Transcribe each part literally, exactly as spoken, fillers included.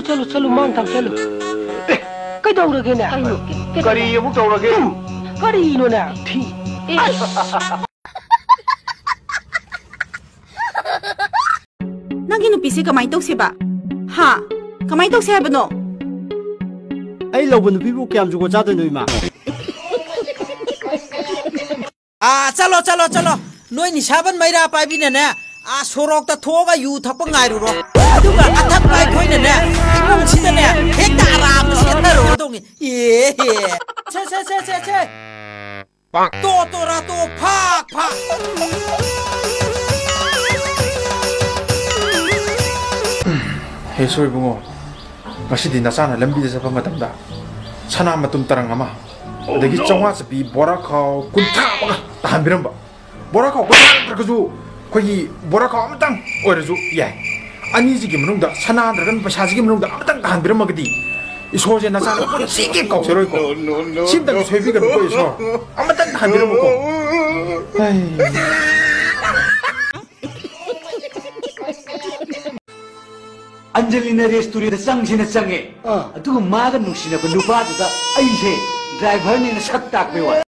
ꯆꯠꯂꯨ, ꯆꯠꯂꯨ, ꯃꯥꯡ ꯊꯥꯡ ꯆꯠꯂꯨ꯫ ꯑꯦ, ꯀꯩꯗꯧꯔꯒꯦꯅꯦ? ꯀꯩꯅꯣ? ꯀꯔꯤ ꯑꯃꯨꯛ ꯇꯧꯔꯒꯦ? ꯀꯔꯤꯅꯣꯅꯦ? ꯊꯤ꯫ ꯑꯁ! ꯅꯪꯒꯤ ꯅꯨꯄꯤꯁꯦ ꯀꯃꯥꯏ ꯇꯧꯁꯦꯕ? ꯍꯥ? ꯀꯃꯥꯏ ꯇꯧꯁꯦ ꯍꯥꯏꯕꯅꯣ? ꯑꯩ ꯂꯧꯕ ꯅꯨꯄꯤꯕꯨ ꯀꯌꯥꯝ ꯖꯨꯒꯣꯠ ꯆꯥꯗꯣꯏꯅꯣ, ꯏꯃꯥ? ꯑꯥ, ꯆꯠꯂꯣ, ꯆꯠꯂꯣ, ꯆꯠꯂꯣ꯫ ꯅꯣꯏ ꯅꯤꯁꯥꯕꯟ ꯃꯩꯔꯥ ꯄꯥꯏꯕꯤꯅꯅꯦ, ꯑꯥ, ꯁꯣꯔꯣꯛꯇ ꯊꯣꯛꯑꯒ ꯌꯨ ꯊꯛꯄ ꯉꯥꯏꯔꯨꯔꯣ꯫ ꯑꯗꯨꯒ ꯑꯊꯛꯄ ꯑꯩꯈꯣꯏꯅꯅꯦ, ꯏꯃꯨꯡꯁꯤꯗꯅꯦ, ꯍꯦꯛꯇ ꯑꯔꯥꯝꯕ ꯁꯦꯠꯊꯔꯨꯔꯗꯧꯅꯤ꯫ ꯑꯦ, ꯍꯦ꯫ ꯁꯦ, ꯁꯦ, ꯁꯦ, ꯁꯦ, ꯁꯦ꯫ ꯇꯣ, ꯇꯣ, ꯔꯥ, ꯇꯣ, ꯐꯥꯛ, ꯐꯥꯛ꯫ ꯍꯦ, ꯁꯣꯏ ꯏꯕꯨꯡꯉꯣ, ꯉꯁꯤꯗꯤ ꯅꯆꯥꯅ ꯂꯝꯕꯤꯗ ꯆꯠꯄ ꯃꯇꯝꯗ ꯁꯅꯥ ꯃꯇꯨꯝ ꯇꯔꯪ ꯑꯃ, ꯑꯗꯒꯤ ꯆꯥꯝꯃꯉꯥ ꯆꯠꯄꯤ ꯕꯣꯔꯥ ꯈꯥꯎ ꯀꯨꯟꯊ꯭ꯔꯥ ꯑꯃꯒ ꯇꯥꯍꯟꯕꯤꯔꯝꯕ꯫ ꯕꯣꯔꯥ ꯈꯥꯎ ꯀꯨꯟꯊ꯭ꯔꯥ ꯅꯠꯇ꯭ꯔꯒꯁꯨ ꯑꯩꯈꯣꯏꯒꯤ ꯕꯣꯔꯥ ꯈꯥꯎ ꯑꯃꯇꯪ ꯑꯣꯏꯔꯁꯨ ꯌꯥꯏ꯫ ꯑꯅꯤꯁꯤꯒꯤ ꯃꯅꯨꯡꯗ, ꯁꯅꯥ ꯅꯠꯇ꯭ꯔꯒꯅ ꯄꯩꯁꯥꯁꯤꯒꯤ ꯃꯅꯨꯡꯗ ꯑꯃꯇꯪ ꯇꯥꯍꯟꯕꯤꯔꯝꯃꯒꯗꯤ ꯏꯁꯣꯔꯁꯦ ꯅꯆꯥꯅ ꯄꯨꯟꯁꯤꯒꯤ ꯀꯥꯎꯖꯔꯣꯏꯀꯣ꯫ ꯁꯤꯝꯇꯪꯗꯤ ꯁꯣꯏꯕꯤꯒꯅꯨꯀꯣ ꯏꯁꯣꯔ꯫ ꯑꯃꯇꯪ ꯇꯥꯍꯟꯕꯤꯔꯝꯃꯨꯀꯣ꯫ ꯑꯩ꯫ ꯑꯟꯖꯂꯤꯅ ꯔꯦꯁꯇꯨꯔꯦꯟꯗ ꯆꯪꯁꯦꯅ ꯆꯪꯉꯦ꯫ ꯑꯥ꯫ ꯑꯗꯨꯒ ꯃꯥꯒ ꯅꯨꯡꯁꯤꯅꯕ ꯅꯨꯄꯥꯗꯨꯗ ꯑꯩꯁꯦ ꯗ꯭ꯔꯥꯏꯚꯔꯅꯦꯅ ꯁꯛ ꯇꯥꯛꯄꯩ ꯋꯥꯅꯤ꯫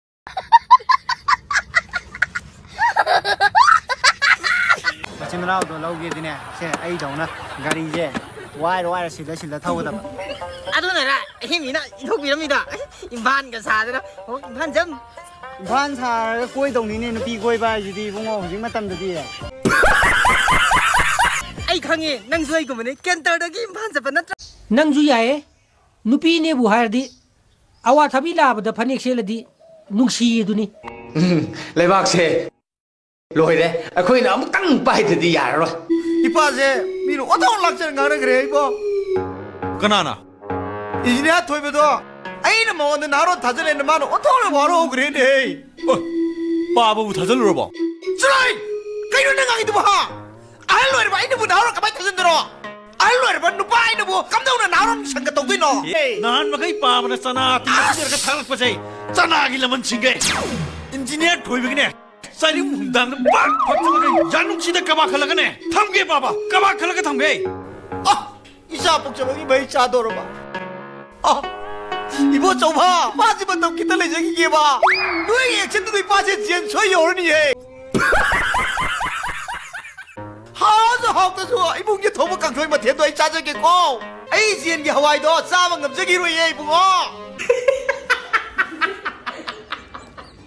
ꯃꯆꯤꯟ ꯃꯅꯥꯎꯗꯣ ꯂꯧꯒꯦꯗꯤꯅꯦ, ꯁꯦ ꯑꯩꯗꯧꯅ ꯒꯥꯔꯤꯁꯦ ꯋꯥꯏꯔ ꯋꯥꯏꯔ ꯁꯤꯜꯂ ꯁꯤꯜꯂ ꯊꯧꯒꯗꯕ꯫ ꯑꯗꯨꯅꯔ ꯑꯍꯤꯡ ꯃꯤꯅ ꯏꯟꯊꯣꯛꯄꯤꯔꯝꯃꯤꯗꯣ? ꯏꯝꯐꯥꯜꯒ ꯁꯥꯗꯅ꯫ ꯑꯣ, ꯏꯝꯐꯥꯜ ꯆꯝ꯫ ꯏꯝꯐꯥꯜ ꯁꯥꯔꯒ ꯀꯣꯏꯗꯧꯅꯤꯅꯦ ꯅꯨꯄꯤ ꯀꯣꯏꯕ ꯍꯥꯏꯁꯤꯗꯤ ꯏꯕꯨꯡꯉꯣ, ꯍꯧꯖꯤꯛ ꯃꯇꯝꯗꯗꯤ꯫ ꯑꯩ ꯈꯪꯉꯦ, ꯅꯪꯁꯨ ꯑꯩꯒꯨꯝꯕꯅꯦ, ꯀꯦꯟꯇꯔꯗꯒꯤ ꯏꯝꯐꯥꯜ ꯆꯠꯄ ꯅꯠꯇ꯭ꯔꯥ? ꯅꯪꯁꯨ ꯌꯥꯏꯌꯦ, ꯅꯨꯄꯤꯅꯦꯕꯨ ꯍꯥꯏꯔꯗꯤ꯫ ꯑꯋꯥꯊꯕꯤ ꯂꯥꯕꯗ ꯐꯅꯦꯛ ꯁꯦꯠꯂꯗꯤ ꯅꯨꯡꯁꯤꯌꯦꯗꯨꯅꯤ꯫ ꯎꯝ, ꯂꯩꯕꯥꯛꯁꯦ ꯂꯣꯏꯔꯦ꯫ ꯑꯩꯈꯣꯏꯅ ꯑꯃꯨꯛꯇꯪ ꯄꯥꯏꯗ꯭ꯔꯗꯤ ꯌꯥꯔꯔꯣꯏ꯫ ꯏꯄꯥꯁꯦ ꯃꯤꯅ ꯑꯣꯟꯊꯣꯛ ꯂꯥꯛꯆꯔ ꯉꯥꯡꯅꯈ꯭ꯔꯦ ꯏꯕꯣ꯫ ꯀꯅꯥꯅ? ꯏꯟꯖꯤꯅꯤꯌꯥꯔ ꯊꯣꯏꯕꯗꯣ꯫ ꯑꯩꯅ ꯃꯉꯣꯟꯗ ꯅꯍꯥꯔꯣꯟ ꯊꯥꯖꯤꯜꯂꯦꯅ ꯃꯥꯅ ꯑꯣꯟꯊꯣꯛꯅ ꯋꯥꯔꯧꯈ꯭ꯔꯦꯅꯦ꯫ ꯑꯣ, ꯄꯥꯕꯕꯨ ꯊꯥꯖꯤꯜꯂꯨꯔꯕꯣ? ꯆꯠꯂꯣꯍꯦ! ꯀꯩꯅꯣ ꯅꯪ ꯉꯥꯡꯉꯤꯗꯨꯕꯣ, ꯍꯥ? ꯑꯍꯜ ꯑꯣꯏꯔꯕ ꯑꯩꯅꯕꯨ ꯅꯍꯥꯔꯣꯟ ꯀꯃꯥꯏꯅ ꯊꯥꯖꯤꯟꯗꯣꯏꯅꯣ? ꯑꯍꯜ ꯑꯣꯏꯔꯕ ꯅꯨꯄꯥ ꯑꯩꯅꯕꯨ ꯀꯝꯗꯧꯅ ꯅꯍꯥꯔꯣꯟ ꯁꯪꯒ ꯇꯧꯗꯣꯏꯅꯣ? ꯑꯦ, ꯅꯍꯥꯟ ꯃꯈꯩ ꯄꯥꯕꯅ ꯆꯅꯥ ꯇꯤꯡꯅ ꯄꯤꯖꯔꯒ ꯊꯥꯒꯠꯂꯛꯄꯁꯦ ꯆꯅꯥꯒꯤ ꯂꯃꯟ ꯁꯤꯡꯒꯦ꯫ ꯏꯟꯖꯤꯅꯤꯌꯥꯔ ꯊꯣꯏꯕꯒꯤꯅꯦ, ꯆꯥꯔꯤꯡ ꯍꯨꯝꯗꯥꯡꯗ ꯄꯥꯛ ꯐꯛꯆꯜꯂꯒ ꯌꯥꯅꯨꯡꯁꯤꯗ ꯀꯕꯥ ꯈꯜꯂꯒꯅꯦ ꯊꯝꯒꯦ ꯄꯥꯕ, ꯀꯕꯥ ꯈꯜꯂꯒ ꯊꯝꯒꯦ꯫ ꯑ, ꯏꯆꯥ ꯄꯣꯛꯆꯕꯒꯤ ꯃꯍꯩ ꯆꯥꯗꯧꯔꯕ? ꯑ, ꯏꯕꯣꯆꯧꯕ, ꯃꯥꯁꯦ ꯃꯇꯝ ꯈꯤꯇ ꯂꯩꯖꯈꯤꯒꯦꯕ꯫ ꯅꯣꯏꯒꯤ actionꯗꯨꯗ ꯏꯄꯥꯁꯦ ꯖꯦꯟ ꯁꯣꯏ ꯌꯧꯔꯅꯤꯍꯦ꯫ ꯍꯥꯎꯁꯨ ꯍꯥꯎꯇꯁꯨ ꯏꯃꯨꯡꯒꯤ ꯊꯣꯡꯕ ꯀꯥꯡꯁꯣꯏ ꯃꯊꯦꯜꯗꯣ ꯑꯩ ꯆꯥꯖꯒꯦꯀꯣ꯫ ꯑꯩ ꯖꯦꯟꯒꯤ ꯍꯋꯥꯏꯗꯣ ꯆꯥꯕ ꯉꯝꯖꯈꯤꯔꯣꯏꯌꯦ, ꯏꯕꯨꯡꯉꯣ꯫